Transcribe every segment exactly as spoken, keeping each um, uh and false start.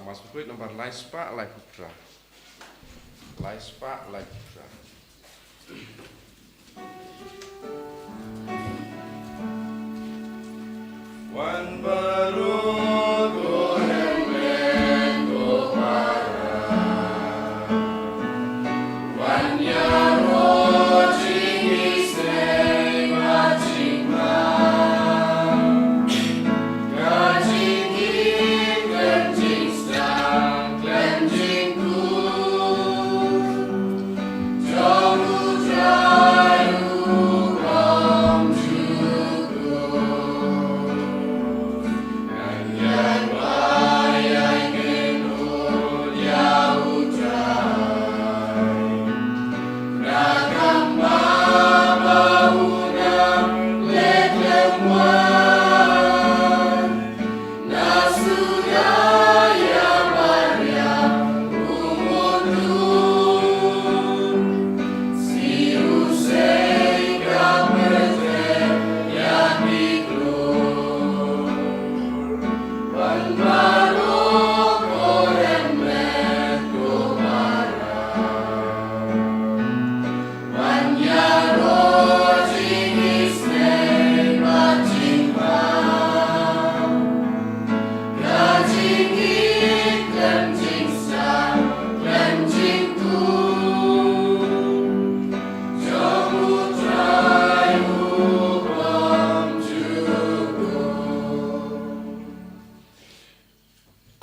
Mass Bakhuid number lai spah laiphew phra. Lai spah laiphew phra. Wan baroh ko hynmen ko para. Wan ïaroh jingïaseng bad jingma. Ka jingim khlem jingstad khlem jingkut.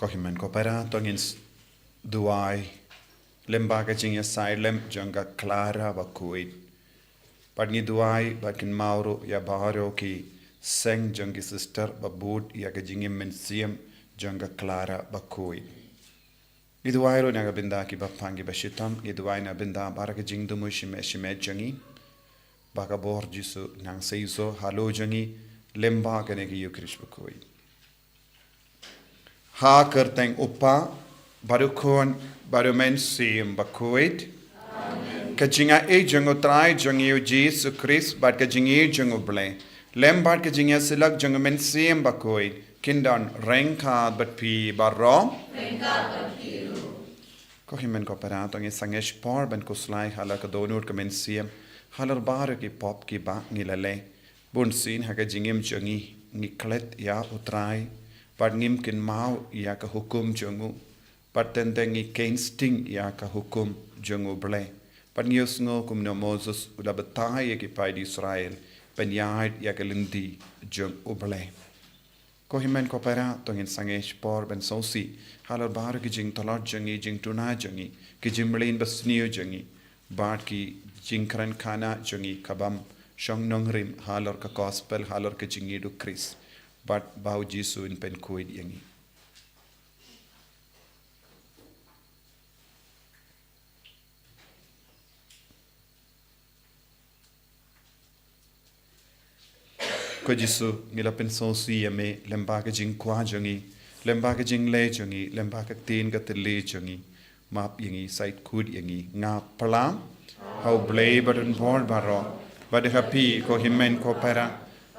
Ko hynmen ko para, to ngin s-, duwai lem bad ka jingïasaid lem jong ka Clara Bakhuid. Bad ngi duwai bad kynmaw ruh ïa baroh ki seng jong ki sister ba bud ïa ka jingim mynsiem jong ka Clara Bakhuid. Ngi duwai ruh na ka bynta ki bapang ki bashitom, ngi duwai na bynta baroh ka jingthmu shimet shimet jong ngi. Ba ka bor Jisu nang seisoh halor jong ngi lem bad kane ka Ïukharist Bakhuid. Ha ka kyrteng U Kpa, bad U Khun, bad U Mynsiem Bakhuid. Ka jingaiei jong U Trai jong ngi U Jisu Khrist, bad ka jingïeit jong U Blei, lem bad ka jingïasyllok jong U Mynsiem Bakhuid, kin don ryngkat bad phi baroh. Ko hynmen ko para, to ngin sangeh shipor ban khuslai halor ka dohnud ka mynsiem halor baroh ki pop kiba ngi la leh. Bunsien ha ka jingim jong ngi, ngi klet ïa U Trai bad ngim kynmaw ïa ka hukum jong u. Bad teng teng ngi kheiñ sting ïa ka hukum jong U Blei. Bad ngi ïohsngew kumno Moses u la batai ïa ki paid Israel ban ïaid ïa ka lynti jong U Blei. Ko hynmen ko para, to ngin sangeh shipor ban sngewsih halor baroh ki jingtlot jong ngi, jingduna jong ngi, ki jingmlien basniew jong ngi, bad ki jingkren khana jong ngi, ka bym shong nongrim halor ka gospel, halor ka jingïeit U Khrist, bad ba U Jisu un pynkhuid ïa ngi. Ko Jisu, ngi la pynsngewsih ïa me lem bad ka jingkwah jong ngi, lem bad ka jingleh jong ngi, lem bad ka ktien ka thylliej jong ngi. Map ïa ngi, sait khuid ïa ngi. Nga pla ha U Blei badonbor baroh, bad ha phi ko hynmen ko para,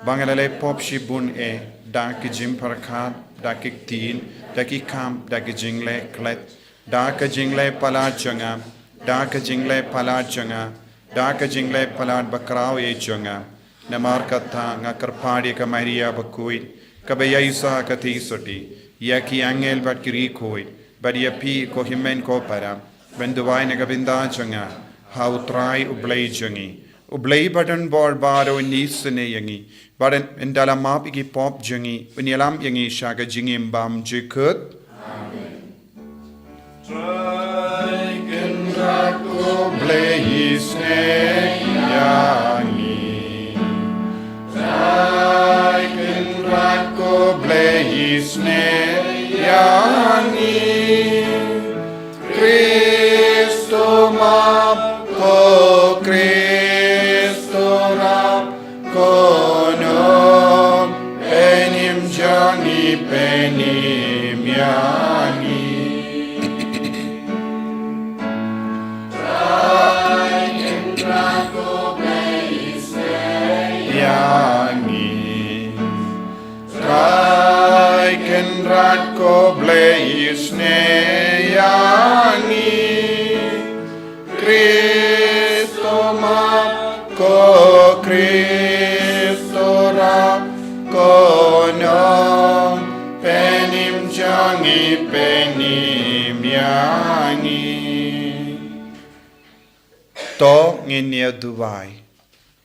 ba nga la leh pop shibun eh, da ki jingpyrkhat, da ki ktien, da ki kam, da ki jingleh klet, da ka jingleh palat jong nga, da ka jingleh palat jong nga, da ka jingleh palat bakhraw ïa jong nga. Namar kata nga kyrpad ïa ka Maria Bakhuid, kaba ïaisah ka theisotti, ïa ki angel bad ki riewkhuid, bad ïa phi ko hynmen ko para, ban duwai na ka bynta jong nga ha U Trai U Blei jong ngi. U Blei badonbor baroh un isynei ïa ngi, bad un da la map ïa ki pop jong ngi, un ïalam ïa ngi sha ka jingim bymjukut. Trai Kynrad ko Blei isynei ïa ngi. Trai Kynrad ko Blei isynei ïa ngi. Khristo map, ko Khristo rap, ko Nongpynim jong ngi pynim ïa ngi. Trai Kynrad ko Blei isynei ïa ngi. Trai Kynrad ko Blei Sne ïa ngi, Kristo ma, ko Kristo ra, ko nong, pynim jong ngi, pynim ïa ngi. To ngin ïa duwai.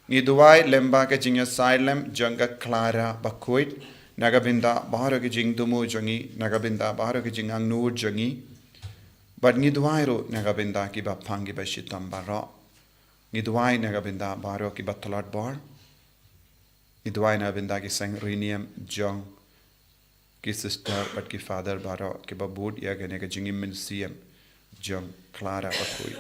Ngi duwai lyngba ka jingïasaid lem jong ka Clara Bakhuid, na ka bynta baroh ki jingthmu jong ngi, na ka bynta baroh ki jingangnud jong ngi. Bad ngi duwai ruh na ka bynta kiba pang kiba shitom baroh. Ngi duwai na ka bynta baroh kiba tlot bor. Ngi duwai na ka bynta ki seng riewniam jong ki sister bad ki father baroh kiba bud ïa kane ka jingim mynsiem jong Clara Bakhuid.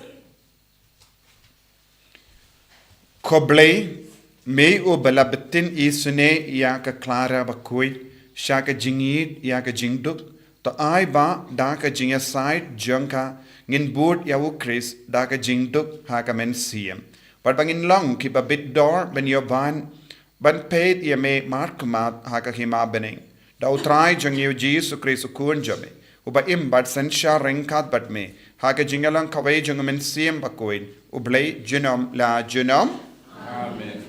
Ko Blei, me uba la btin isynei ïa ka Clara Bakhuid sha ka jingïeid ïa ka jingduk, to ai ba da ka jingïasaid jong ka ngin bud ïa u Khrist da ka jingduk ha ka mynsiem. Bad ba ngin long kiba bit dor ban ïoh ban ban peit ïa me markhmat ha ka hima bneng. Da U Trai jong ngi U Jisu Khrist U Khun jong me, uba im bad synshar ryngkat bad me ha ka jingïalang kawei jong U Mynsiem Bakhuid, U Blei junom la junom. Amen.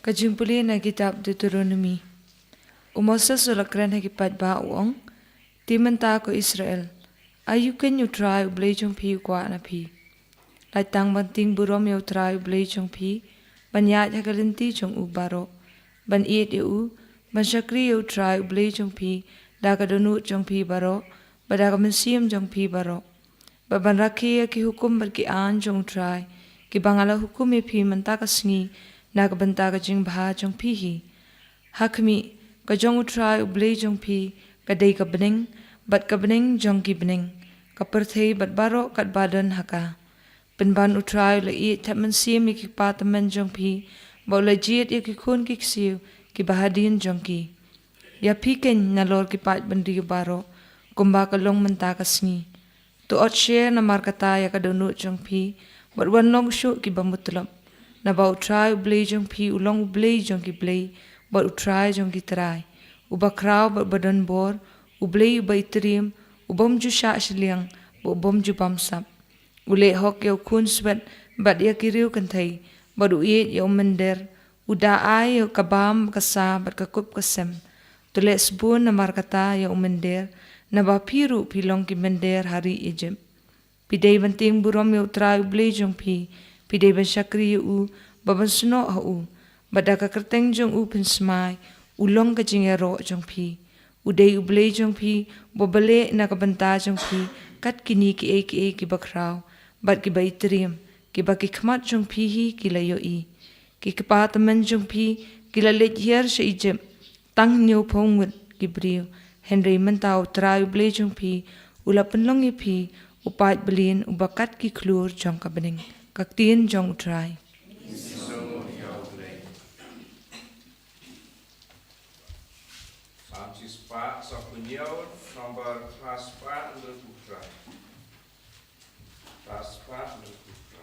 Ka jingpule na kitab Deuteronomi. U Moses u la kren ha ki paidbah u ong, te mynta ko Israel, aïu keiñ U Trai U Blei jong phi u kwah na phi. Lait tang ban tieng burom ïa U Trai U Blei jong phi, ban ïaid ha ka lynti jong u baroh, ban ïeit ïa u, ban shakri ïa U Trai U Blei jong phi da ka dohnud jong phi baroh, bad da ka mynsiem jong phi baroh. Bad ban rakhe ïa ki hukum bad ki aiñ jong U Trai, kiba nga la hukum ïa phi mynta ka sngi, na ka bynta ka jingbha jong phi hi. Ha khmih, ka jong U Trai U Blei jong phi ka dei ka bneng, bad ka bneng jong ki bneng, ka pyrthei bad baroh katba don ha ka. Pynban U Trai u la ïeit thep mynsiem ïa ki kpa tymmen jong phi, bad u la jied ïa ki khun ki ksiew kiba hadien jong ki. Ïa phi keiñ nalor ki paid bynriew baroh, kumba ka long mynta ka sngi. To ot sher namar kata ïa ka dohnud jong phi, bad wan long shuh kiba mutlop. Naba U Trai U Blei jong phi u long U Blei jong ki blei, bad U Trai jong ki trai. Uba khraw bad uba don bor, U Blei uba itriem, u bym ju shah shiliang, bad u bym ju bamsap. U leh hok ïa u khun swet, bad ïa ki riew kynthei, bad u ïeit ïa u mynder, u da ai ïa ka bam ka sa bad ka kup ka sem. To leh sbun namar kata ïa u mynder, naba phi ruh phi long ki mynder ha ri Ijipt. Phi dei ban tieng burom ïa U Trai U Blei jong phi, phi dei ban shakri ïa u, bad ban snoh ha u, bad da ka kyrteng jong u pynsmai, u long ka jingïaroh jong phi. U dei U Blei jong phi, uba leh na ka bynta jong phi, kat kine kiei kiei kiba khraw, bad kiba itriem, kiba ki khmat jong phi hi ki la ïohi. Ki kpa tymmen jong phi, ki la leit hiar sha Ijipt, tang hynñiewphew ngut ki briew, hynrei mynta U Trai U Blei jong phi, u la pynlong ïa phi, u paid blien, uba kat ki khlur jong ka bneng. Ka ktien jong U Trai. Psalm shispah, Psalm hynñiew, number phra spah, hynriew phew phra. Phra spah, hynriew phew phra.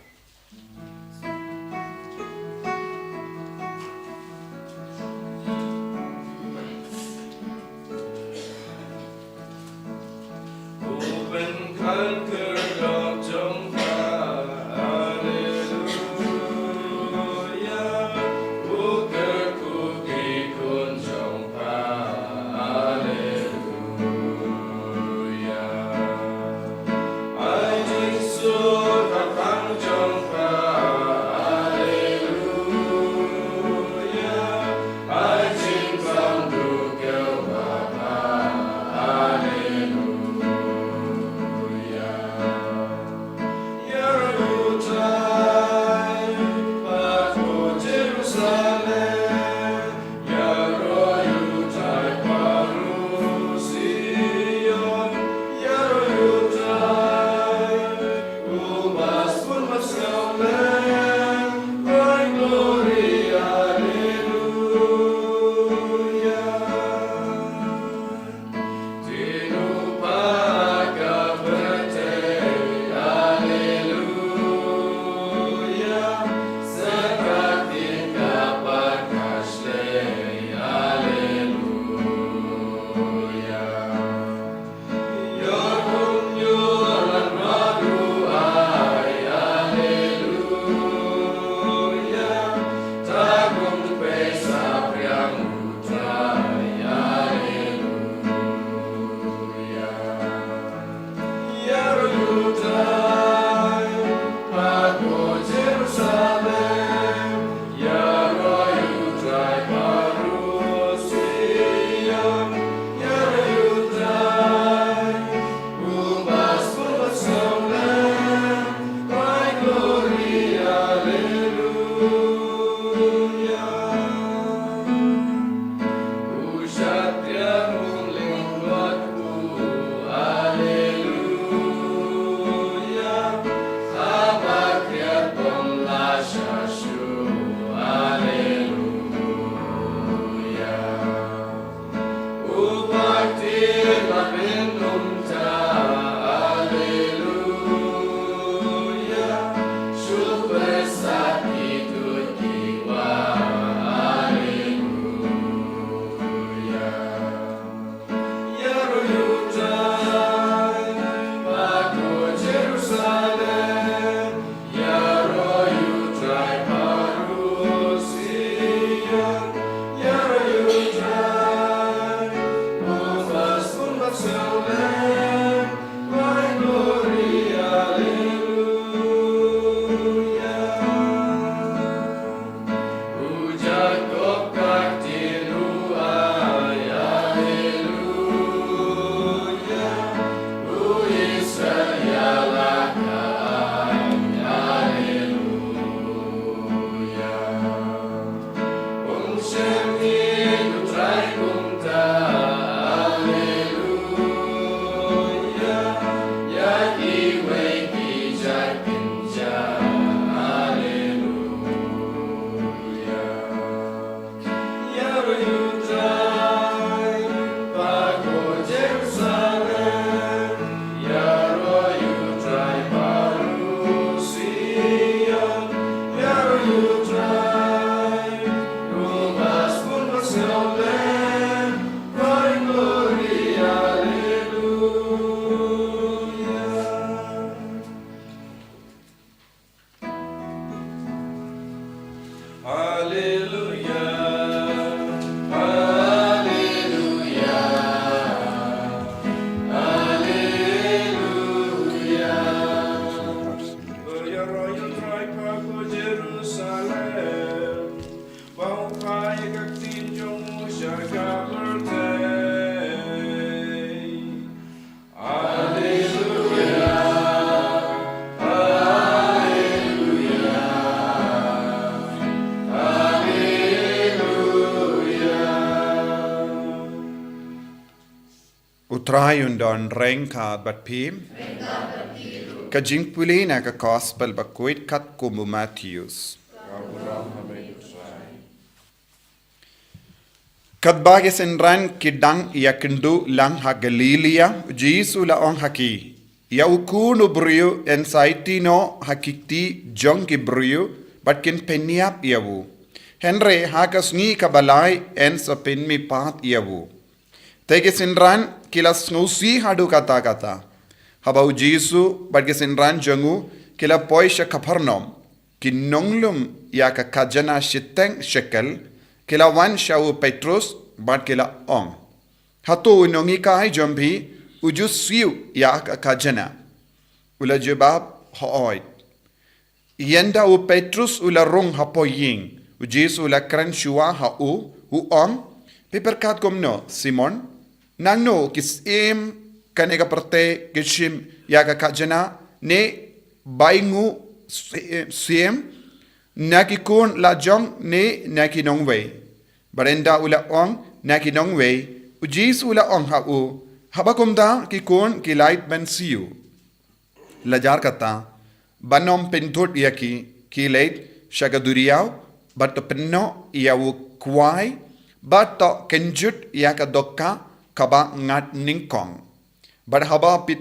Ai un don reng ka bad phi. Ka jingpule na ka gospel bakhuid katkum u Mathaios. Katba ki synran ki dang ïakynduh lang ha Galilaia, u Jisu u la ong ha ki, ïa u Khun u briew yn sa aiti noh ha ki kti jong ki briew bad kin pynïap ïa u. Hynrei ha ka sngi kaba lai yn sa pynmihpat ïa u. Te ki synran ki la sngewsih haduh katta katta. Haba u Jisu bad ki synran jong u ki la poi sha Kapharnaum, ki nonglum ïa ka khajna shiteng shekel ki la wan sha u Petrus bad ki la ong, hato u nonghikai jong phi u ju siew ïa ka khajna? U la jubab, hooid. Ynda u Petrus u la rung hapoh ïing, u Jisu u la kren shuwa ha u, u ong, phi pyrkhat kumno, Simon? Nangno ki syiem kane ka pyrthei ki shim ïa ka khajna, ne bai nguh syiem, na ki khun la jong ne na ki nongwei? Bad ynda u la ong, na ki nongwei, u Jisu u la ong ha u, haba kumta ki khun ki lait ban siew. La jar kata, ban ym pynthut ïa ki, ki leit sha ka duriaw bad to pynnoh ïa u kwai bad to kynjut ïa ka dohkha kaba ngat nyngkong. Bad haba phi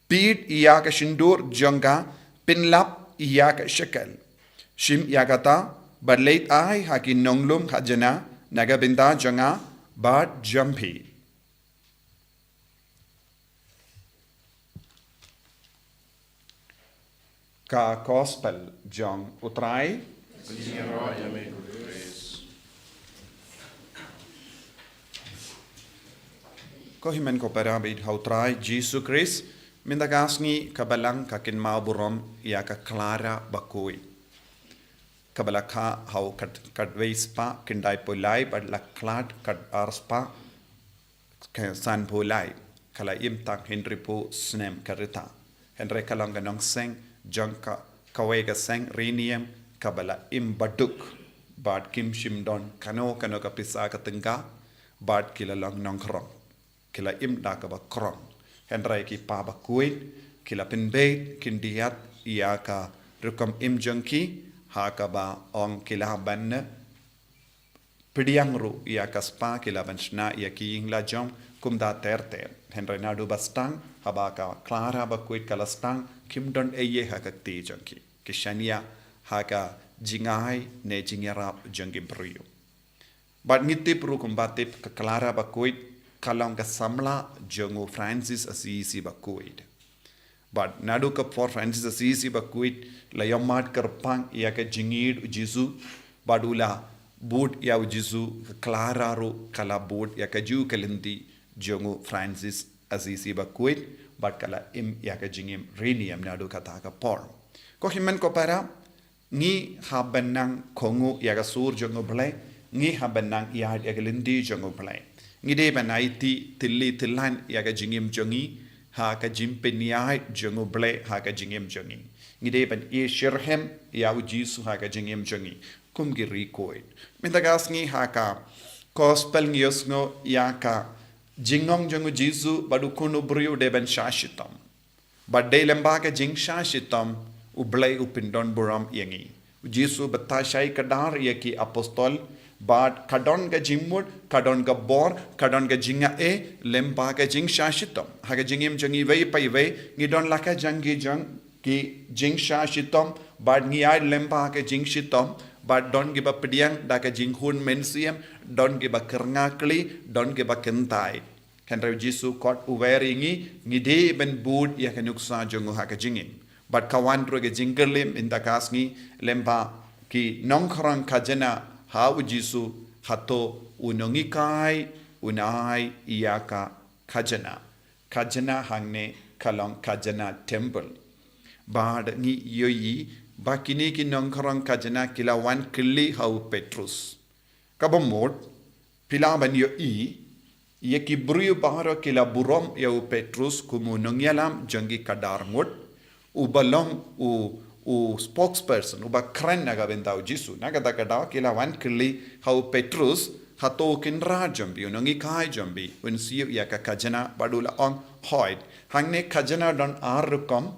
peit ïa ka shyntur jong ka, pynlap ïa ka shekel. Shim ïa kata bad leit ai ha ki nonglum khajna na ka bynta jong nga bad jong phi. Ka gospel jong u Trai. Ko hynmen ko para baieit ha u Trai Jisu Khrist, mynta ka sngi ka Balang ka kynmaw burom ïa ka Clara bakhuid, kaba la kha ha u kat-, katwei spah khyndai phew lai bad la khlad kat ar spah ka sanphew lai, ka la im tang hynriewphew snem ka rta. Hynrei ka long ka nongseng jong ka, kawei ka seng riewniam kaba la im baduk, bad kim shym don kano kano ka pisa ka tyngka, bad ki la long nongkhrong. Ki la im da kaba khrong. Hynrei ki pa bakhuid ki la pynbeit khyndiat ïa ka rukom im jong ki, ha kaba ong ki lah ban pdiang ruh ïa ka spah, ki lah ban shna ïa ki ïing la jong kumta ter ter. Hynrei naduh ba sdang, haba ka Clara bakhuid ka la sdang, kim don ei ei ha ka kti jong ki. Ki shaniah ha ka jingai ne jingïarap jong ki briew. Bad ngi tip ruh kumba tip ka Clara bakhuid ka long ka samla jong u Francis Assisi bakhuid. Bad naduh ka por Francis Assisi bakhuid la ïohmad kyrpang ïa ka jingïeid u Jisu, bad u la bud ïa u Jisu, ka Clara ruh ka la bud ïa kajuh ka lynti jong u Francis Assisi bakhuid, bad ka la im ïa ka jingim riewniam naduh kata ka por. Ko hynmen ko para, ngi hap ban nang kohnguh ïa ka sur jong u Blei, ngi hap ban nang ïaid ïa ka lynti jong u Blei. Ngi dei ban aiti tylli tyllan ïa ka jingim jong ngi ha ka jingpynïaid jong u Blei ha ka jingim jong ngi. Ngi dei ban ïasyrhem ïa u Jisu ha ka jingim jong ngi kum ki riewkhuid khuid. Mynta ka sngi ha ka gospel ngi ïohsngew ïa ka jingong jong u Jisu bad u Khun u briew dei ban shah shitom. Bad dei lyngba ka jingshah shitom u Blei u pyndon burom ïa ngi. U Jisu u batai shai kdar ïa ki apostol, bad ka don ka jingmut, ka don ka bor, ka don ka jingaiei lyngba ka jingshah shitom. Ha ka jingim jong ngi iwei pa iwei ngi don la ka jong ki jong ki jingshah shitom, bad ngi ïaid lyngba ka jingshitom, bad don kiba pdiang da ka jinghun mynsiem, don kiba kyrngakli, don kiba kynthai. Hynrei u Jisu kot u wer ïa ngi, ngi dei ban bud ïa ka nuksa jong u ha ka jingim. Bad ka wan ruh ka jingkylli mynta ka sngi lyngba ki nongkhrong khajna ha u Jisu, hato u nonghikai un ai ïa ka khajna? Khajna hangne ka long khajna temple. Bad ngi ïohi ba kine ki nongkhrong khajna ki la wan kylli ha u Petrus. Kaba mut, phi lah ban ïohi, ïa ki briew baroh ki la burom ïa u Petrus kum u nongïalam jong ki khadar ngut, uba long u, u spokesperson, uba kren na ka bynta u Jisu. Na kata ka daw ki la wan kylli ha u Petrus, Hato u kynrad jong phi, u nonghikai jong phi, un siew ïa ka khajna? Bad u la ong, hooid. Hangne khajna don ar rukom,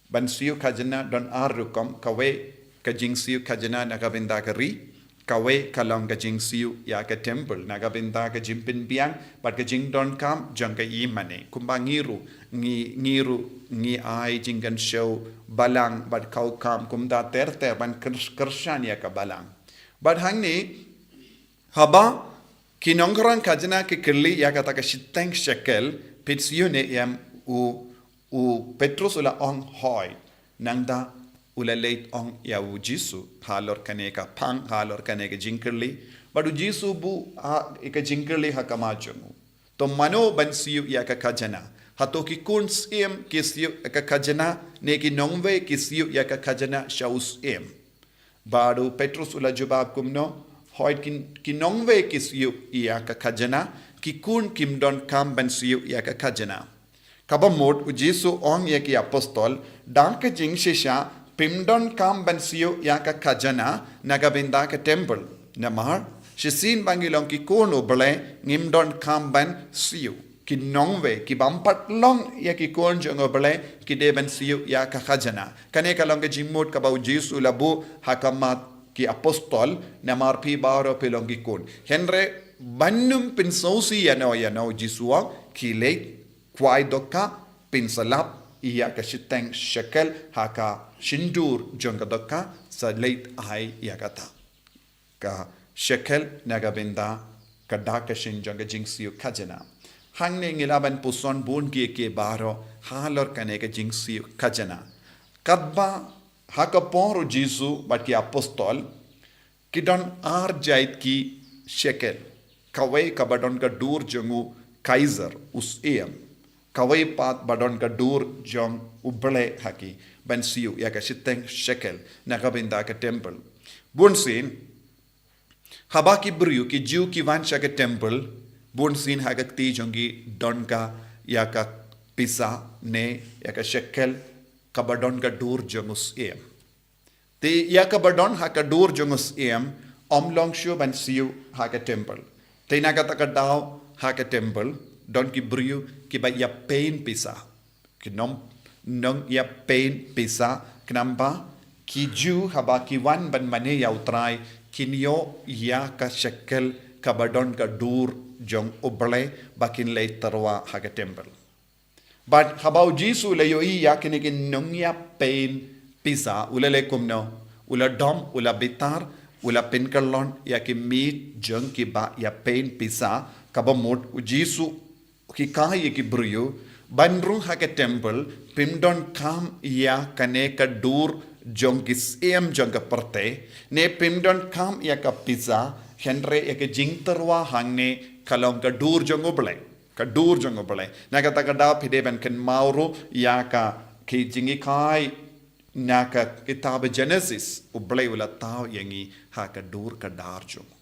ban siew khajna don ar rukom, kawei ka jingsiew khajna na ka bynta ka ri, kawei ka long ka jingsiew ïa ka temple, na ka bynta ka jingpynbiang, bad ka jingdonkam jong ka ïingmane. Kumba ngi ruh, ngi, ngi ruh, ngi ai jingkynshew balang, bad kaukam, kumta ter ter ban kyr-, kyrshan ïa ka balang. Bad hangne, haba ki nongkren khajna ki kylli ïa kata ka shiteng shekel, phi siew ne em, u, u Petrus u la ong hooid, nangta u la leit ong ïa u Jisu, halor kane ka phang, halor kane ka jingkylli, bad u Jisu buh ha, ïa ka jingkylli ha khmat jong u. To mano ban siew ïa ka khajna? Hato ki khun syiem ki siew ïa ka khajna, ne ki nongwei ki siew ïa ka khajna sha u syiem? Bad u Petrus u la jubab kumno, hooid ki, ki nongwei ki siew ïa ka khajna, ki khun kim donkam ban siew ïa ka khajna. Kaba mut u Jisu ong ïa ki apostol, da ka jingshisha phim donkam ban siew ïa ka khajna na ka bynta ka temple. Namar, shisien ba ngi long ki khun u Blei, ngim donkam ban siew. Ki nongwei, ki bym pat long ïa ki khun jong u Blei, ki dei ban siew ïa ka khajna. Kane ka long ka jingmut kaba u Jisu u la buh ha khmat ki apostol, namar phi baroh phi long ki khun. Hynrei ban ym pynsngewsih ïano ïano, u Jisu u ong, khie leit, kwai dohkha, pynslap ïa ka shiteng shekel ha ka shyntur jong ka dohkha, sa leit ai ïa kata ka shekel na ka bynta ka dak ka shin jong ka jingsiew khajna. Hangne ngi lah ban puson bun kiei kiei baroh halor kane ka jingsiew khajna. Katba ha ka por u Jisu bad ki apostol, ki don ar jait ki shekel. Kawei kaba don ka dur jong u Kaiser, u syiem. Kawei pat ba don ka dur jong u Blei ha ki, ban siew ïa ka shiteng shekel na ka bynta ka temple. Bunsien, haba ki briew ki Jiw ki wan sha ka temple, bunsien ha ka kti jong ki don ka ïa ka pisa ne ïa ka shekel kaba don ka dur jong u syiem. Te ïa kaba don ha ka dur jong u syiem, ym long shuh ban siew ha ka temple. Te na kata ka daw ha ka temple, don ki briew kiba ïa peiñ pisa. Ki nong, nongïa peiñ pisa, khnang ba ki Jiw haba ki wan ban mane ïa u Trai, kin ïoh ïa ka shekel kaba don ka dur jong u Blei ba kin leit tyrwa ha ka temple. Bad haba u Jisu u la ïohi ïa kine ki nongïa peiñ pisa, u la leh kumno? U la dom, u la bitar, u la pynkyllon ïa ki miej jong kiba ïa peiñ pisa, kaba mut u Jisu u hikai ïa ki briew, ban rung ha ka temple, phim donkam ïa kane ka dur jong ki syiem jong ka pyrthei, ne phim donkam ïa ka pisa, hynrei ïa ka jingtyrwa hangne ka long ka dur jong u Blei. Ka dur jong u Blei. Na kata ka daw phi dei ban kynmaw ruh ïa ka ki jinghikai na ka kitab Genesis, u Blei u la thaw ïa ngi ha ka dur ka dar jong u.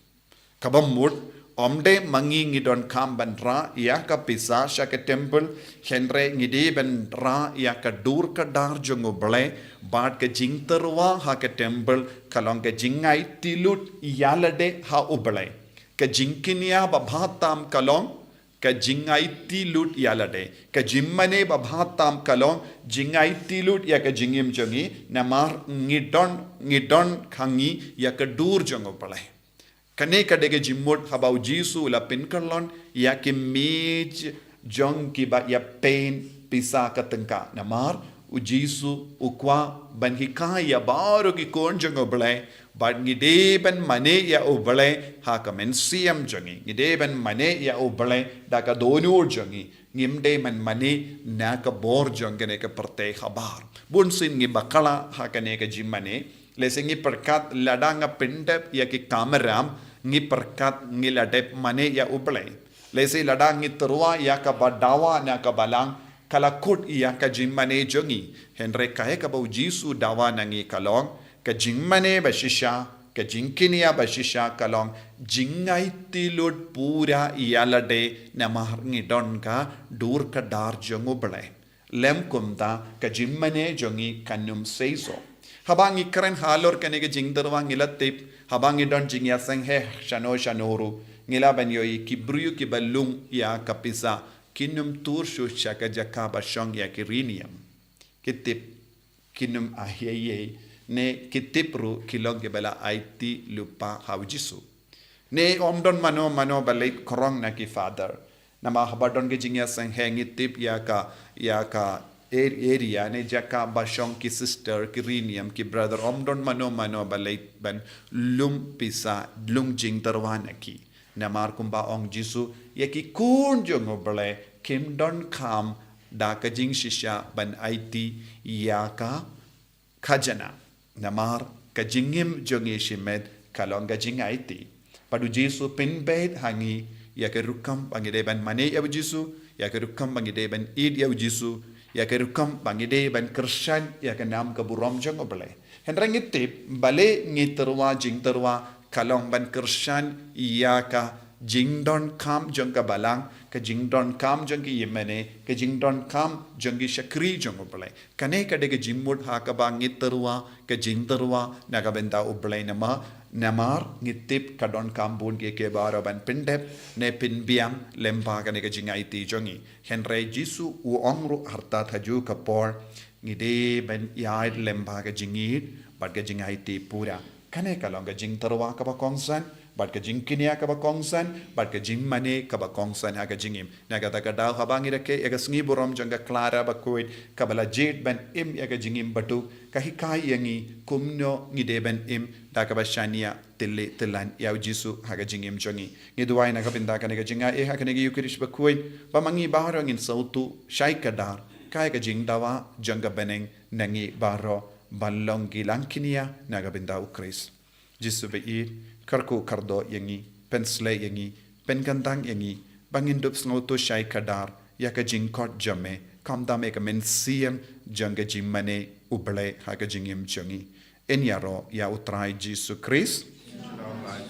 Kaba mut, ym dei ma ngi ngi donkam ban rah ïa ka pisa sha ka temple, hynrei ngi dei ban rah ïa ka dur ka dar jong u Blei, bad ka jingtyrwa ha ka temple ka long ka jingaiti lut ïalade ha u Blei. Ka jingkñia ba bha tam ka long ka jingaiti lut ïalade. Ka jingmane ba bha tam ka long jingaiti lut ïa ka jingim jong ngi, namar ngi don, ngi don ha ngi ïa ka dur jong u Blei. Kane ka dei ka jingmut haba u Jisu u la pynkyllon ïa ki miej jong kiba ïa peiñ pisa ka tyngka. Namar u Jisu u kwah ban hikai ïa baroh ki khun jong u Blei, bad ngi dei ban mane ïa u Blei ha ka mynsiem jong ngi. Ngi dei ban mane ïa u Blei da ka dohnud jong ngi. Ngim dei ban mane na ka bor jong kane ka pyrthei habar. Bunsien ngi bakla ha kane ka jingmane. Lehse ngi pyrkhat lada nga pyndep ïa ki kamram, ngi pyrkhat ngi la dep mane ïa u Blei. Lehse lada ngi tyrwa ïa kaba dawa na ka balang, ka la kut ïa ka jingmane jong ngi. Hynrei kaei kaba u Jisu dawa na ngi ka long, ka jingmane ba shisha, ka jingkñia ba shisha ka long jingaiti lut pura ïalade, namar ngi don ka dur ka dar jong u Blei. Lym kumta ka jingmane jong ngi kan ym seisoh. Haba ngi kren halor kane ka jingtyrwa ngi la tip, haba ngi don jingïaseng heh shano shano ruh, Ngi lah ban ïohi ki briew kiba lung ïa ka pisa kin ym tur shuh sha ka jaka ba shong ïa ki riewniam. Ki tip kin ym ahiahiai, ne ki tip ruh ki long kiba la aiti lypa ha u Jisu. Ne ym don mano mano ba leit khorong na ki father. Namar haba don ka jingïaseng, ngi tip ïa ka, ïa ka ar-, area ne jaka ba shong ki sister, ki riewniam, ki brother, ym don mano mano ba leit ban lum pisa, lum jingtyrwa na ki. Namar kumba ong Jisu, ïa ki khun jong U Blei kim donkam da ka jingshisha ban aiti ïa ka khajana. Namar ka jingim jong ngi shimet ka long ka jingaiti. Bad u Jisu u pynbeit ha ngi ïa ka rukom ba ngi dei ban mane ïa u Jisu, ïa ka rukom ba ngi dei ban ïeit ïa u Jisu, ïa ka rukom ba ngi dei ban kyrshan ïa ka nam ka burom jong U Blei. Hynrei ngi tip, balei ngi tyrwa jingtyrwa, ka long ban kyrshan ïa ka jingdonkam jong ka balang, ka jingdonkam jong ki ïingmane, ka jingdonkam jong ki shakri jong U Blei. Kane ka dei ka jingmut ha kaba ngi tyrwa ka jingtyrwa na ka bynta U Blei, namar, namar ngi tip ka donkam bun kiei kiei baroh ban pyndep ne pynbiang lyngba kane ka jingaiti jong ngi. Hynrei Jisu u ong ruh artat ha kajuh ka por, ngi dei ban ïaid lyngba ka jingïeit bad ka jingaiti pura. Kane ka long ka jingtyrwa kaba kongsan bad ka jingkñia kaba kongsan bad ka jingmane kaba kongsan ha ka jingim. Na kata ka daw, haba ngi rakhe ïa ka sngi burom jong ka Clara bakhuid kaba la jied ban im ïa ka jingim baduk, ka hikai ïa ngi kumno ngi dei ban im da kaba shaniah, tylliew tyllan ïa u Jisu ha ka jingim jong ngi. Ngi duwai na ka bynta kane ka jingai ha kane ka Ïukharist bakhuid, ba ma ngi baroh ngin sngewthuh shai kdar, kai ka jingdawa jong ka bneng na ngi baroh ban long ki langkñia na ka bynta u Khrist. Jisu baieit, kyrkhu kyrdoh ïa ngi, pynshlei ïa ngi, pynkyntang ïa ngi, ba ngin dup sngewthuh shai kdar ïa ka jingkhot jong me, khamtam ïa ka mynsiem jong ka jingmane U Blei ha ka jingim jong ngi. Yn ïaroh ïa u Trai Jisu Khrist. Amen.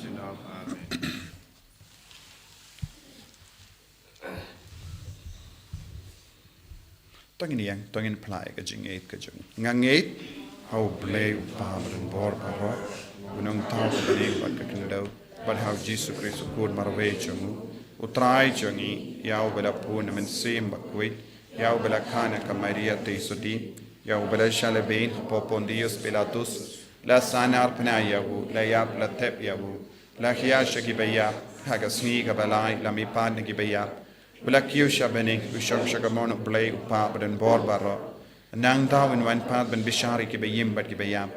To ngin ïeng, to ngin phla ïa ka jingngeit ka jong ngi. Nga ngeit ha U Blei U Kpa badonbor baroh, U Nongthaw ka bneng bad ka khyndew, bad ha u Jisu Khrist u Khun marwei jong u, U Trai jong ngi, ïa uba la bun na Mynsiem Bakhuid, ïa uba la kha na ka Maria Theisotti, ïa uba la shah lehbeiñ hapoh Pontius Pilatus, la sahnarphna ïa u, la ïap, la thep ïa u, la hiar sha ki baïap, ha ka sngi kaba lai la mihpat na ki baïap, u la kiew sha bneng, u shong sha ka mon U Blei U Kpa badonbor baroh. Nangta un wan pat ban bishar ïa ki baïm bad ki baïap.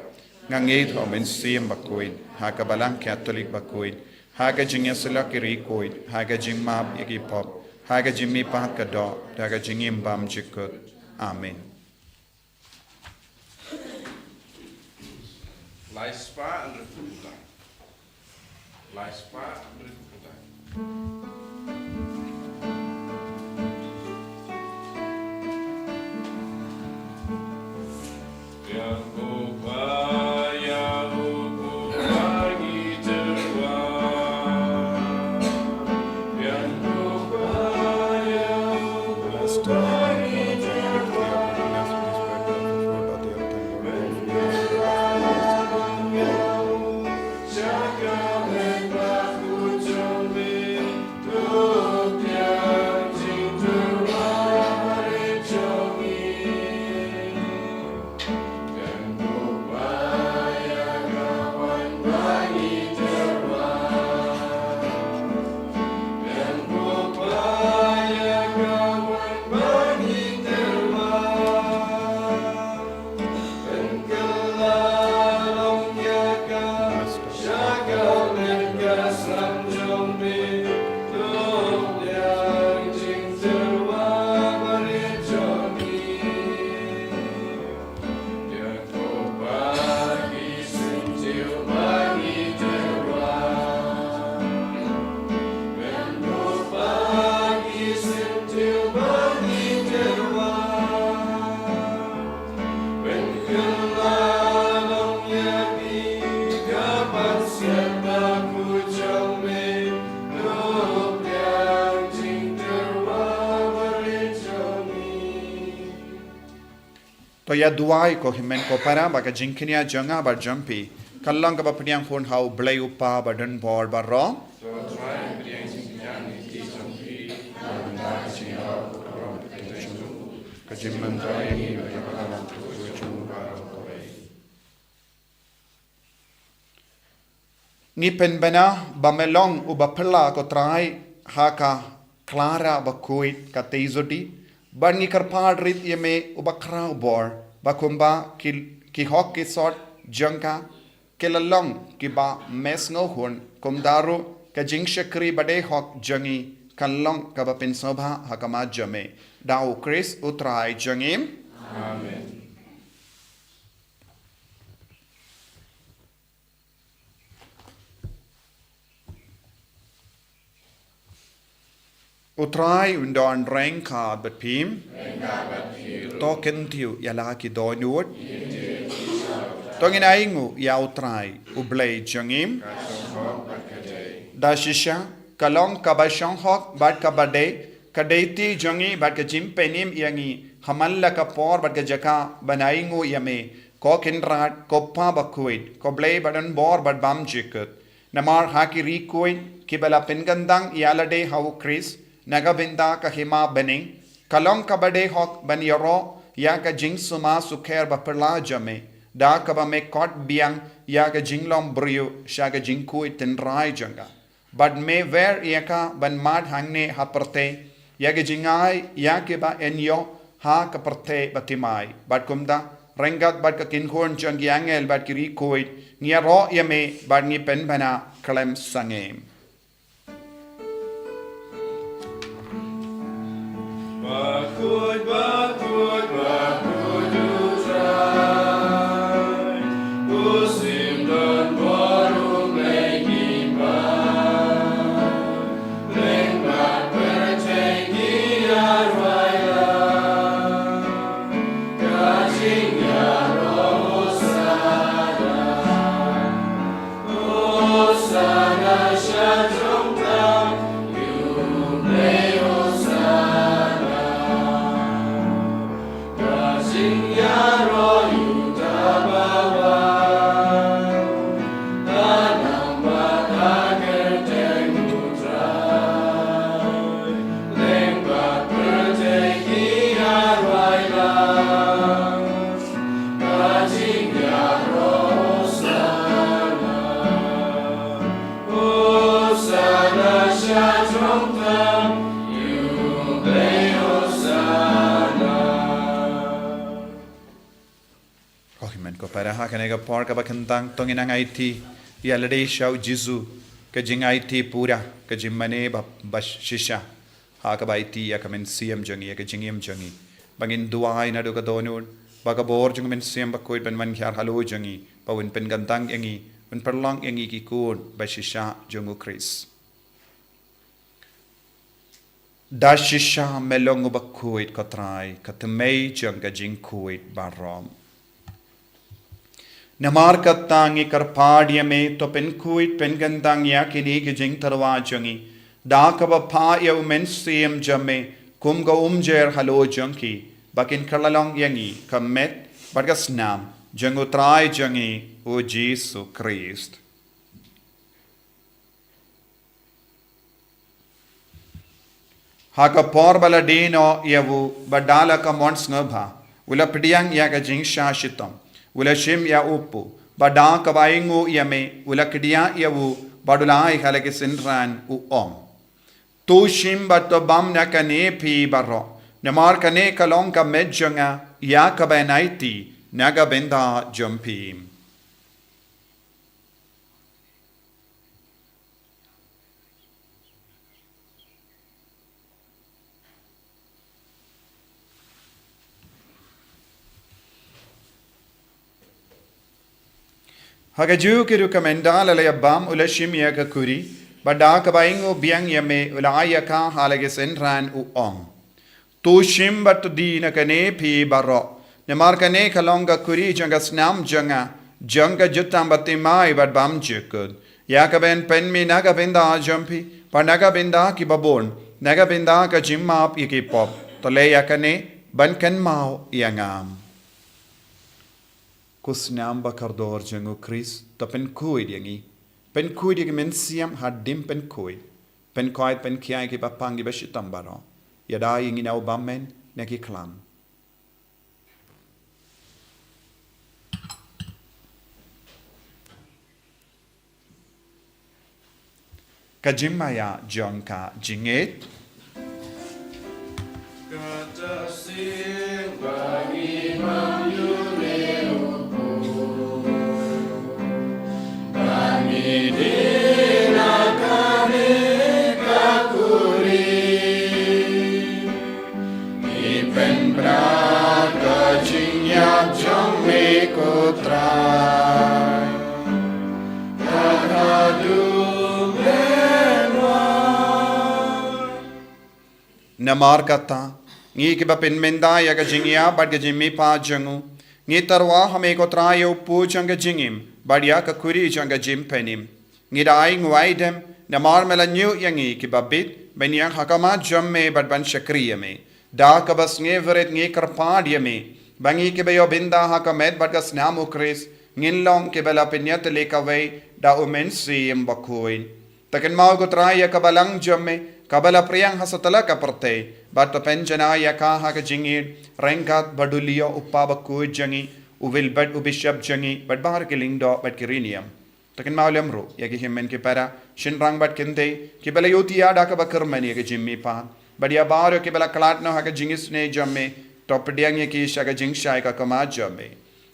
Nga ngeit ha u Mynsiem Bakhuid, ha ka Balang Katholik bakhuid, ha ka jingïasyllok ki riewkhuid, ha ka jingmap ïa ki pop, ha ka jingmihpat ka doh, ha ka jingim bymjukut. Amen. Lai spah hynriewphew khyndai. Lai spah hynriewphew khyndai. To ïa duwai ko hynmen ko para ba ka jingkñia jong nga bad jong phi kan long kaba pdiang hun ha U Blei U Kpa badonbor baroh. Jingmyntoi ngi bad ïa ka balang tuh jong u baroh kawei. Ngi pynbna ba me long uba phylla ko Trai ha ka Clara bakhuid ka Teizodi, bad ngi kyrpad rit ïa me uba khraw bor, ba kumba ki, ki hok ki sot jong ka ki la long kiba me sngewhun, kumta ruh ka jingshakri ba dei hok jong ngi kan long kaba pynsngewbha ha khmat jong me. Da U Khrist U Trai jong ngi. Amen. U Trai un don ryngkat bad phi. To kyntiew ïa la ki dohnud. To ngin ainguh ïa U Trai U Blei jong ngi. Da shisha ka long kaba shong hok bad kaba dei, ka dei ti jong ngi bad ka jingpynim ïa ngi ha man la ka por bad ka jaka ban ainguh ïa me, ko Kynrad, ko Kpa bakhuid, ko Blei badonbor bad bymjukut. Namar ha ki ri khuid kiba la pynkyntang ïa lade ha U Khrist na ka bynta ka hima bneng, ka long kaba dei hok ban ïaroh ïa ka jingsumar sukher baphylla jong me, da kaba me khot biang ïa ka jinglong briew sha ka jingkhuid tynrai jong ka. Bad me wer ïa ka ban mad hangne ha pyrthei ïa ka jingai ïa kiba yn ïoh ha ka pyrthei bathymmai. Bad kumta, ryngkat bad ka kynhun jong ki angel bad ki ri khuid, ngi ïaroh ïa me bad ngi pynbna khlem sangeh. Bakhuid, bakhuid, bakhuid U Trai, u Syiem donbor, u Blei ki kpa. Lyngba pyrthei ki ïaroh ïalam, ka jingïaroh Hosana. Hosana sha jrong tam, ïa U Blei Hosana. Ka jingïaroh ïa uta ba wan, ha nang bad ha kyrteng U Trai. Lyngba pyrthei ki ïaroh ïalam, ka jingïaroh Hosana. Hosana sha jrong tam, ïa U Blei Hosana. Ko hynmen ko para, ha kane ka por kaba kyntang to ngin nang aiti ïa lade sha U Jisu, ka jingaiti pura, ka jingmane ba, ba shisha. Ha kaba aiti ïa ka mynsiem jong ngi, ïa ka jingim jong ngi. Ba ngin duwai naduh ka dohnud, ba ka bor jong ka Mynsiem Bakhuid ban wan hiar halor jong ngi, ba un pynkyntang ïa ngi, un pynlong ïa ngi ki khun ba shisha jong U Khrist. Da shisha me long uba khuid ko Trai, ka tymmen jong ka jingkhuid baroh. Namar kata ngi kyrpad ïa me, to pynkhuid pynkyntang ïa kine ki jingtyrwa jong ngi, da kaba phah ïa U Mynsiem jong me kum ka umjer halor jong ki, ba kin kylla long ïa ngi ka met bad ka snam jong U Trai jong ngi U Jisu Khrist. Ha ka por ba la die noh ïa u, bad da la ka mon sngewbha, u la pdiang ïa ka jingshah shitom, u la shim ïa u kpu, bad da kaba ainguh ïa me, u la kdiah ïa u, bad u la ai ha la ki synran, u ong: To shim bad to bam na kane phi baroh, namar kane ka long ka met jong nga, ïa kaba yn aiti na ka bynta jong phi. Ha kajuh ka rukom, ynda la ïa bam, u la shim ïa ka khuri, bad da kaba ainguh biang ïa me, u la ai ïa ka ha la ki synran, u ong: To shim bad to die na kane phi baroh, namar kane ka long ka khuri jong ka snam jong nga, jong ka jutang bathymmai bad bymjukut, ïa kaba yn pynmih na ka bynta jong phi bad na ka bynta ki babun, na ka bynta ka jingmap ïa ki pop. To leh ïa kane ban kynmaw ïa nga. Ko snam ba kordor jong U Khrist, to pynkhuid ïa ngi. Pynkhuid ïa ki mynsiem hadien pynkhuid. Pynkhuid, pynkhiah ïa ki bapang, ki bashitom baroh. Ïada ïa ngi na u bymmen, na ki khlam. Ka jingmaïa jong ka jingngeit. Kata sing ba ngi bam ïu ne u Ba ngi dei na kane ka kurim. Ngi pynbna ka jingïap jong me ko Trai. Ka khadum me wan. Namar kata, ngi kiba pynmynta ïa ka jingïap bad ka jingmihpat jong u, ngi tyrwa ha me ko Trai ïa u pud jong ka jingim, bad ïa ka khuri jong ka jingpynim. Ngi da ai nguaidem, namar me la ñiew ïa ngi kiba bit, ban ïeng ha khmat jong me bad ban shakri ïa me. Da kaba sngewrit ngi kyrpad ïa me, ba ngi kiba ïoh bynta ha ka met bad ka snam u Khrist, ngin long kiba la pynïatylli kawei da u Mynsiem Bakhuid. To kynmaw ko Trai ïa ka balang jong me, kaba la pdiang ha satlak ka pyrthei, bad to pynjanai ïa ka ha ka jingïeit, ryngkat bad u Leo u kpa bakhuid jong ngi, u Wilbert u bishop jong ngi, bad baroh ki lyngdoh bad ki riewniam. To kynmaw lem ruh ïa ki hynmen ki para, shynrang bad kynthei, kiba la ïohi ïa da kaba kyrmen ïa ka jingmihpat, bad ïa baroh kiba la khlad noh ha ka jingisynei jong me, to pdiang ïa ki sha ka jingshai ka khmat jong me.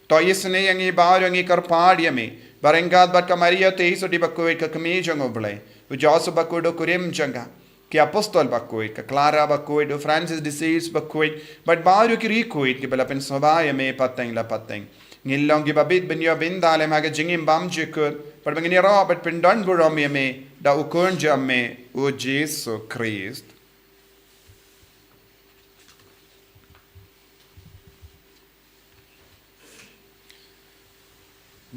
To isynei ïa ngi baroh, ngi kyrpad ïa me, ba ryngkat bad ka Maria Theisotti bakhuid ka kmie jong u Blei, u Joseph bakhuid u kurim jong ka, ki apostol bakhuid, ka Clara bakhuid, u Francis de Sales bakhuid, bad baroh ki riewkhuid kiba la pynsngewbha ïa me pateng la pateng. Ngin long kiba bit ban ïoh bynta lem ha ka jingim bymjukut, bad ba ngin ïaroh bad pyndon burom ïa me da u Khun jong me, u Jisu Khrist.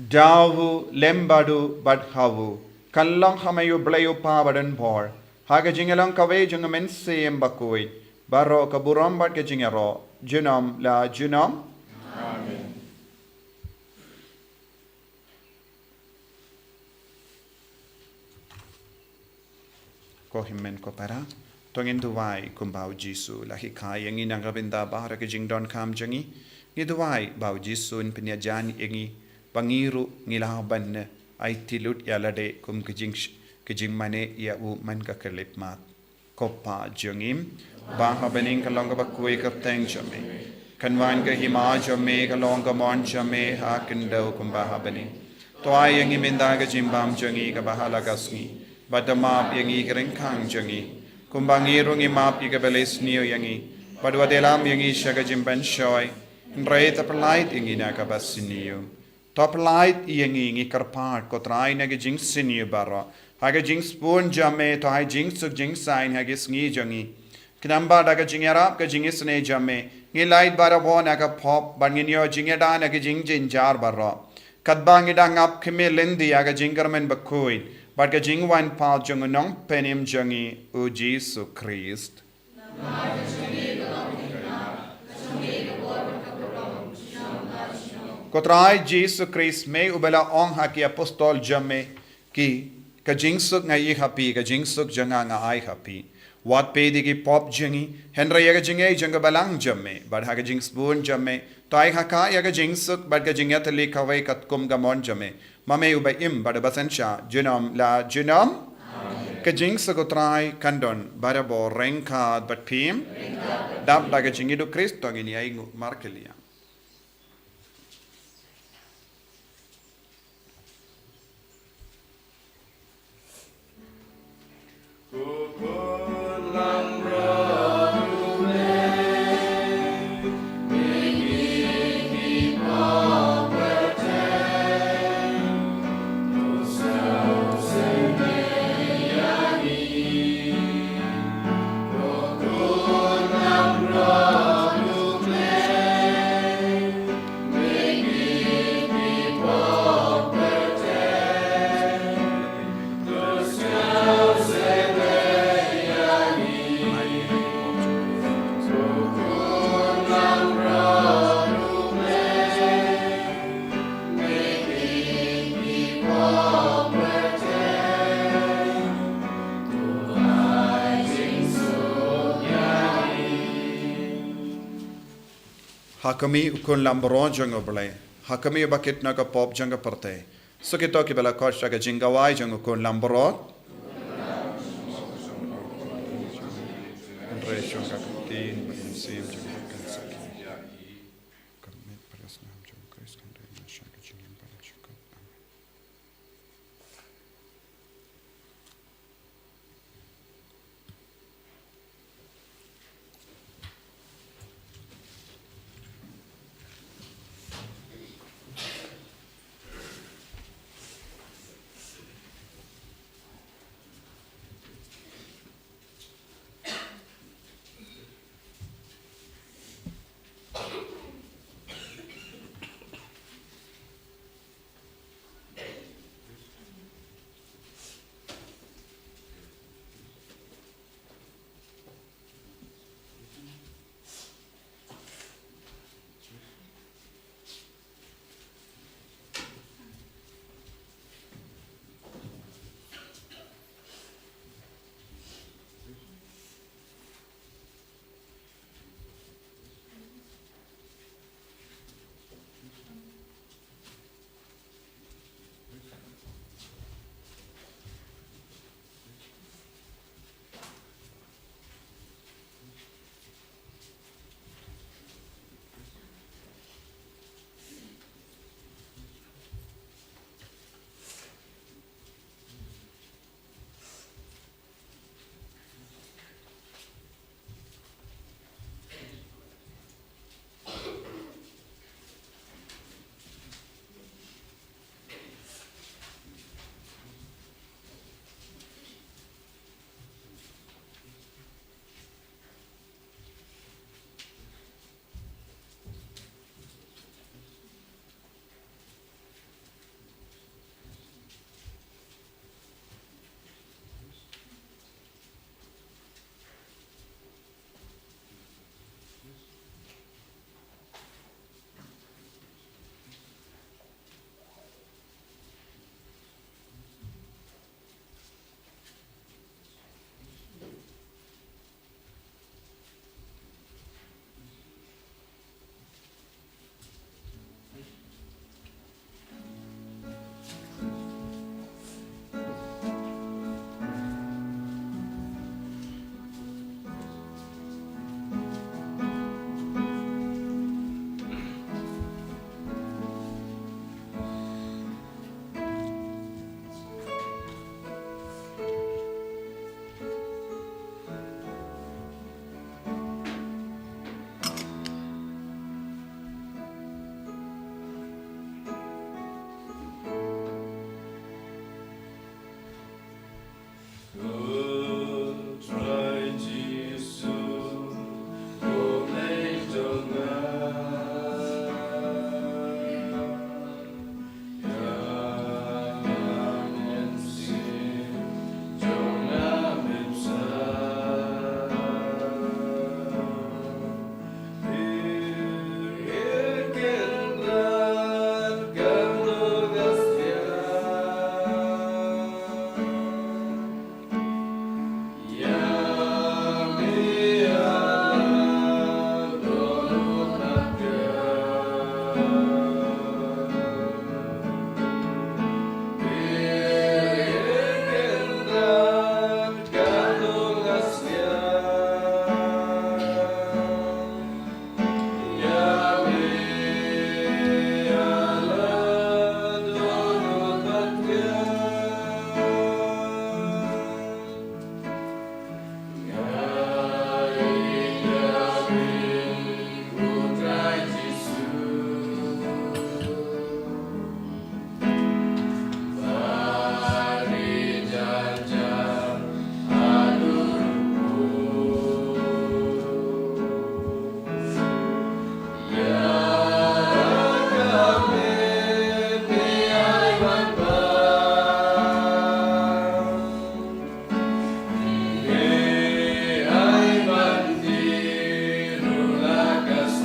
Da u, lem bad u, bad ha u, kan long ha me U Blei U Kpa badonbor, ha ka jingïalong kawei jong u Mynsiem Bakhuid, baroh ka burom bad ka jingïaroh, junom la junom. Amen. Ko hynmen ko para, to ngin duwai kumba u Jisu u la hikai ïa ngi na ka bynta baroh ka jingdonkam jong ngi. Ngi duwai ba u Jisu un pynïajan ïa ngi, ba ngi ruh ngi lah ban aiti lut ïa lade kum ka jing, ka jingmane ïa u man ka khyllipmat. Ko Pa jong ngi, ba ha bneng kan long ka bakhuid ka kyrteng jong me. Kan wan ka hima jong me, kan long ka mon jong me ha khyndew kumba ha bneng. To ai ïa ngi mynta ka jingbam jong ngi kaba ha la ka sngi. Bad to map ïa ngi ki ryngkang jong ngi, kumba ngi ruh ngi map ïa kiba la isniew ïa ngi. Bad wat ïalam ïa ngi sha ka jingpynshoi, hynrei to pyllait ïa ngi na kaba sniew. To pyllait ïa ngi, ngi kyrpad ko Trai, na ka jingsniew baroh, ha ka jingsbun jong me, to ai jingsuk jingsaiñ ha ki sngi jong ngi. Khnang ba da ka jingïarap ka jingisynei jong me, ngin lait barabor na ka pop, bad ngin ïoh jingïada na ka jingjynjar baroh. Katba ngi dang ap khmih lynti ïa ka jingkyrmen bakhuid bad ka jingwan pat jong u Nongpynim jong ngi, u Jisu Khrist. Ko Trai Jisu Khrist, me uba la ong ha ki apostol jong me, ki, ka jingsuk nga ai ha phi, ka jingsuk jong nga nga ai ha phi. Wat peit ïa ki pop jong ngi, hynrei ïa ka jingngeit jong ka balang jong me, bad ha ka jingsbun jong me, to ai ha ka ïa ka jingsuk bad ka jingïatylli kawei katkum ka mon jong me. Ma me uba im bad uba synshar junom la junom. Amen. Ka jingsuk u Trai kan don barabor ryngkat bad phi. Dap da ka jingïeit u Khrist to ngin ïa ainguh markylliang. Ha khmih u Khun Lambrot jong u Blei, ha khmih uba kit na ka pop jong ka pyrthei. Sa kito kiba la khot sha ka jingkhawai jong u Khun Lambrot.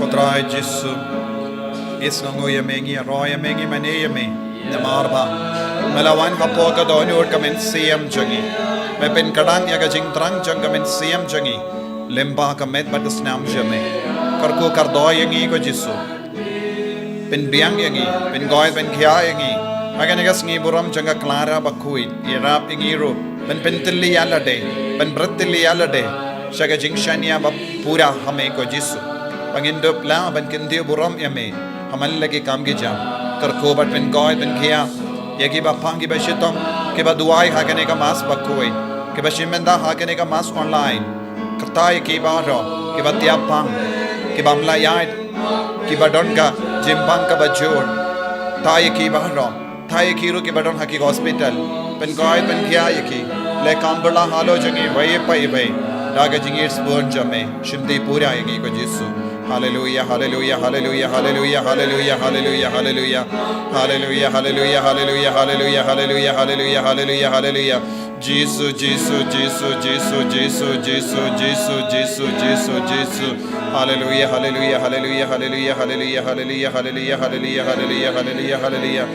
Ko Trai Jisu, ngi sngewnguh ïa me, ngi ïaroh ïa me, ngi mane ïa me. Namar ba me la wan hapoh ka dohnud ka mynsiem jong ngi. Me pynkhlaiñ ïa ka jingthrang jong ka mynsiem jong ngi. Lyngba ka met bad ka snam jong me. Kyrkhu kyrdoh ïa ngi ko Jisu. Pynbiang ïa ngi, pynkhuid pynkhiah ïa ngi. Ha kane ka sngi burom jong ka Clara bakhuid, ïarap ïa ngi ruh. Pyn pyntylli ïa lade, pynbret tylli ïa lade. Sha ka jingshaniah ba pura ha me ko Jisu. Ba ngin dup lah ban kyntiew burom ïa me. Ha man la ki kam ki jam. Kyrkhu bad pynkhuid pynkhiah ïa kiba pang kiba shitom, kiba duwai ha kane ka mass bakhuid, kiba shim bynta ha kane ka mass online. Kyrta ïa kiba ro, kiba tiap pang, kiba mlaïaid, kiba don ka jingpang kaba jur. Kyrta ïa kiba ro, kyrta ïa ki ruh kiba don ha ki hospital. Pynkhuid pynkhiah ïa ki. Leh kam bylla halor jong ngi iwei pa iwei. Da ka jingïeit sbun jong me. Shim ti pura ïa ngi ko Jisu. Haleluia, haleluia, haleluia, haleluia, haleluia, haleluia, haleluia. Haleluia, haleluia, haleluia, haleluia, haleluia, haleluia, haleluia, haleluia. Jisu, Jisu, Jisu, Jisu, Jisu, Jisu, Jisu, Jisu, Jisu. Haleluia, haleluia, haleluia, haleluia, haleluia, haleluia, haleluia, haleluia, haleluia, haleluia, haleluia.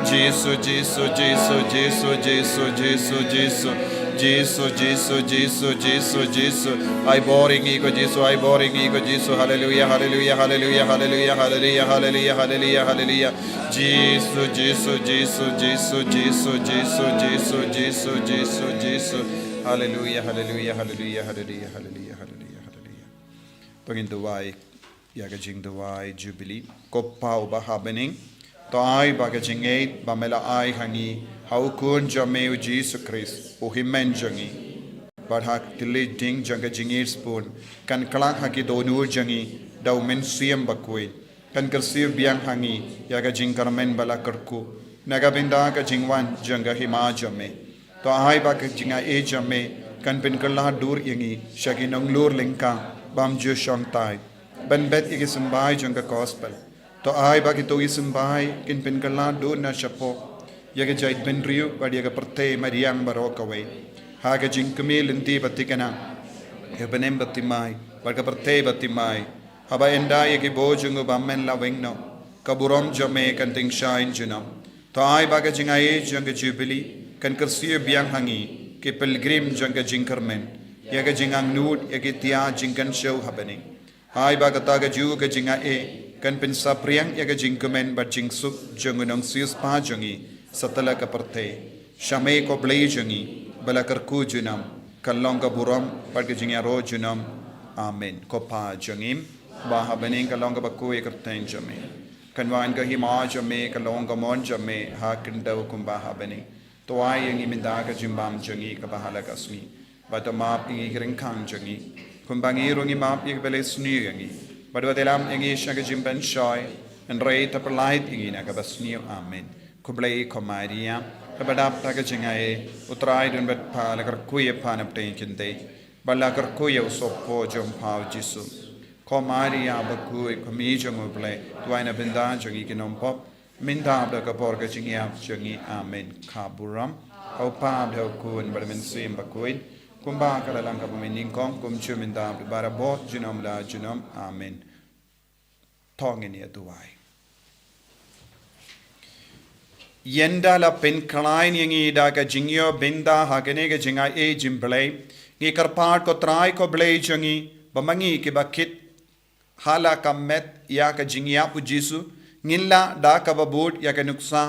Jisu, Jisu, Jisu, Jisu, Jisu, Jisu, Jisu. Jisu, Jisu, Jisu, Jisu, Jisu. Ai bor ïa ngi ko Jisu, ai bor ïa ngi ko Jisu. Haleluia, haleluia, haleluia, haleluia, haleluia, haleluia, haleluia, haleluia. Jisu, Jisu, Jisu, Jisu, Jisu, Jisu, Jisu, Jisu, Jisu, Jisu. Haleluia, haleluia, haleluia, haleluia, haleluia, haleluia, haleluia. To ngin duwai ïa ka jingduwai Jubilee. Ko Pa uba ha bneng, to ai ba ka jingngeit ba me la ai ha ngi ha u Khun jong me u Jisu Khrist, u Hynmen jong ngi. Bad ha ka kylli ding jong ka jingïeit sbun, kan khlad ha ki dohnud jong ngi da u Mynsiem Bakhuid. Kan kyrsiew biang ha ngi ïa ka jingkyrmen ba la kyrkhu na ka bynta ka jingwan jong ka Hima jong me. To ai ba ka jingaiei jong me kan pynkylla dur ïa ngi sha ki nonglur lyngkha bym ju shongthait ban bet ïa ki symbai jong ka Gospel. To ai ba kito ki symbai kin pynkylla dur na shapoh ïa ka jaitbynriew bad ïa ka pyrthei mariang baroh kawei. Ha ka jingkmie lynti ba thikna, ka bneng ba thymmai bad ka pyrthei ba thymmai. Haba ynda ïa ki bor jong u bymman la weng noh, ka burom jong me kan tyngshaiñ junom. To ai ba ka jingaiei jong ka Jubilee kan kyrsiew biang ha ngi ki pilgrim jong ka jingkyrmen ïa ka jingangnud ïa ki tiar jingkynshew ha bneng. Ai ba kata kajuh ka jingaiei kan pynsaphriang ïa ka jingkmen bad jingsuk jong u nongsiewspah jong ngi satlak ka pyrthei. Sha me ko Blei jong ngi ba la kyrkhu junom, kan long ka burom bad ka jingïaroh junom. Amen. Ko Pa jong ngi ba ha bneng, kan long kaba khuid ïa ka kyrteng jong me. Kan wan ka Hima jong me, kan long ka mon jong me ha khyndew kumba ha bneng. To ai ïa ngi mynta ka jingbam jong ngi kaba ha la ka sngi. Bad to map ïa ngi ki ryngkang jong ngi, kumba ngi ruh ngi map ïa kiba leh sniew ïa ngi. Bad wat ïalam ïa ngi sha ka jingpynshoi, hynrei to pyllait ïa ngi na kaba sniew. Amen. Khublei ko Maria, kaba dap da ka jingaiei, u Trai u don bad pha. La kyrkhu ïa pha na pdeng ki kynthei, bad la kyrkhu ïa u sohpop jong pha u Jisu. Ko Maria bakhuid, ko Kmie jong u Blei, to duwai na ka bynta jong ngi ki nongpop, mynta bad ha ka por ka jingïap jong ngi. Amen. Ka burom ha u Kpa bad ha u Khun bad ha u Mynsiem Bakhuid, kumba ka la long ha kaba mynnyngkong, kumjuh mynta bad barabor, junom la junom. Amen. To ngin ïa duwai. Ynda la pynkhlaiñ ïa ngi da ka jingïoh bynta ha kane ka jingaiei jong u Blei, ngi kyrpad ko Trai ko Blei jong ngi, ba ma ngi kiba kit ha la ka met ïa ka jingïap u Jisu, Ngin lah da kaba bud ïa ka nuksa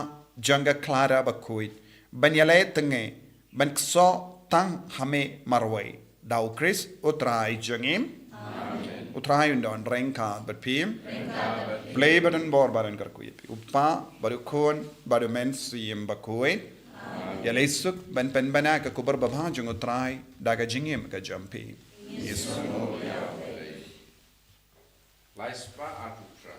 jong ka Clara bakhuid ban ïaleh tyngngoh, ban ksoh tang ha me marwei da u Khrist u Trai jong ngi. U Trai un don ryngkat bad phi. Blei ba don bor ba don kyrkhu ïa phi, u Kpa bad u Khun bad u Mynsiem Bakhuid. Ïaleh suk ban pynbna ka khubor babha jong u Trai da ka jingim ka jong phi. Lai spah arphew phra.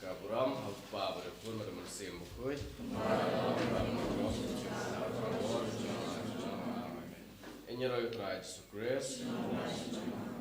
Ka burom ha u Kpa bad u Khun bad u Mynsiem Bakhuid. Amen. Ïaroh ïa u Trai Jisu Khrist.